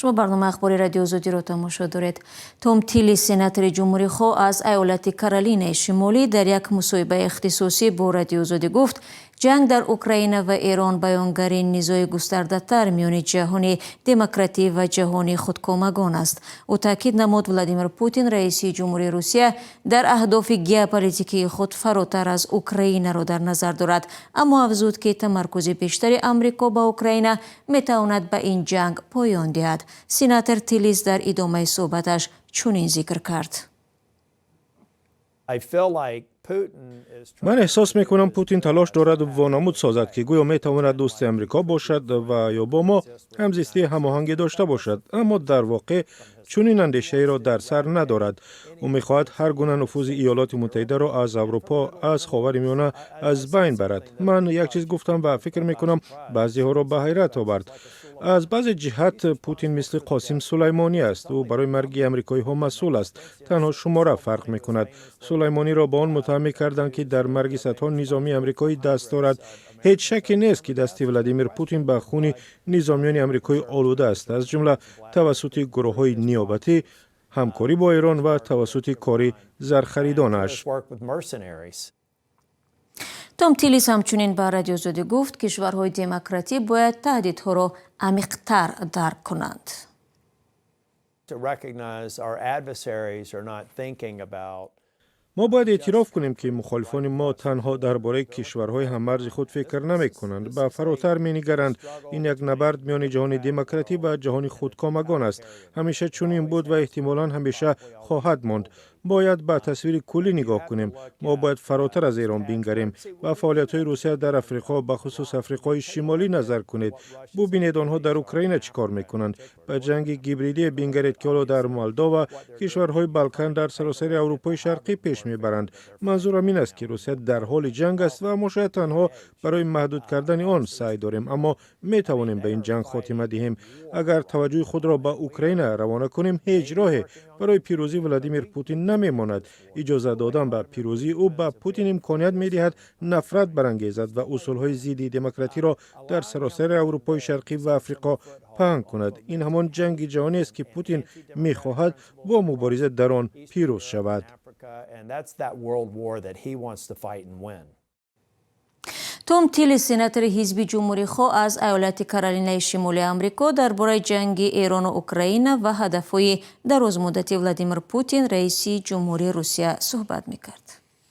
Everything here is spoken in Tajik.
Шумо барномаи Ахбори Радиои Озодиро тамошо доред. Том Тиллис, сенатори ҷумҳурихоҳ аз айолати Каролинаи Шимолӣ, дар як мусоҳибаи ихтисосӣ бо Радиои Озодӣ гуфт, ҷанг дар Украина ва Эрон баёнгари низои густардатар миёни ҷаҳони демократӣ ва ҷаҳони худкомагон аст. Ӯ таъкид намуд, Владимир Путин, раиси ҷумҳурии Русия, дар аҳдофи геополитикии худ фаротар аз Украинаро дар назар дорад, аммо афзуд, ки тамаркузи бештари Амрико ба Украина метавонад ба ин ҷанг поён диҳад. Сенатор Тиллис дар идомаи суҳбаташ чунин зикр кард. I feel like Putin is Ман эҳсос мекунам, Путин талош дорад вонамуд созад, ки гӯё метавонад дӯсти Амрико бошад ва ё бо мо ҳамзистии ҳамоҳангӣ дошта бошад, аммо дар воқеъ чунин андешаеро дар сар надорад. Ӯ мехоҳад ҳар гуна нуфузи Иёлоти Муттаҳидаро аз Аврупо, аз Ховари Миёна аз байн барад. Ман як чиз гуфтам ва фикр мекунам, баъзеҳоро ба ҳайрат овард. Аз баъзе ҷиҳат Путин мисли Қосим Сулаймонӣ аст. Ӯ барои марги амрикоиҳо масъул аст, танҳо шумора фарқ мекунад. Сулаймониро ба он муттаҳам мекарданд, ки дар марги садҳо низомии амрикоӣ даст дорад. Ҳеҷ шакке нест, ки дасти Владимир Путин ба хуни низомиёни амрикоӣ олуда аст, аз ҷумла тавассути гурӯҳҳои ниёбатӣ, ҳамкорӣ бо Эрон ва тавассути кори зархаридонаш. work with mercenaries. Том Тиллис ҳамчунин ба Радиои Озодӣ гуфт, кишварҳои демократӣ бояд таҳдидҳоро амиқтар дарк кунанд. To recognize our adversaries are not thinking about Мо бояд эътироф кунем, ки мухолифони мо танҳо дар бораи кишварҳои ҳаммарзи худ фикр намекунанд, ба фаротар менигаранд. Ин як набард миёни ҷаҳони демократӣ ва ҷаҳони худкомагон аст. Ҳамеша чунин буд ва эҳтимолан ҳамеша хоҳад монд. Бояд ба тасвири куллӣ нигоҳ кунем. Мо бояд фаротар аз Эрон бингарем, ба фаъолиятҳои Русия дар Африқо, бахусус Африқои Шимолӣ назар кунед. Бубинед, онҳо дар Украина чӣ кор мекунанд. Ба ҷанги гибридие бингаред, ки ҳоло дар Молдова, кишварҳои Балкан, дар саросари Аврупои Шарқӣ пеш мебаранд. Манзурам ин аст, ки Русия дар ҳоли ҷанг аст ва мо шояд танҳо барои маҳдуд кардани он саъй дорем, аммо метавонем ба ин ҷанг хотима диҳем. Агар таваҷҷӯҳи худро ба Украина равона кунем, ҳеҷ роҳе барои пирӯзии Владимир Путин намемонад. Иҷоза додан ба пирӯзии ӯ ба Путин имконият медиҳад нафрат барангезад ва усулҳои зидди демократиро дар саросари Аврупои Шарқӣ ва Африқо паҳн кунад. Ин ҳамон ҷанги ҷаҳонест, ки Путин мехоҳад бо мубориза дар он пирӯз шавад. And that's that world war that he wants to fight and win. Том Тиллис, сенатори ҳизби ҷумҳурихоҳ аз айолати Каролинаи Шимолии Амрико, дар бораи ҷанги Эрону Украина ва ҳадафҳои дарозмуддати Владимир Путин, раиси ҷумҳурии Русия, суҳбат мекард.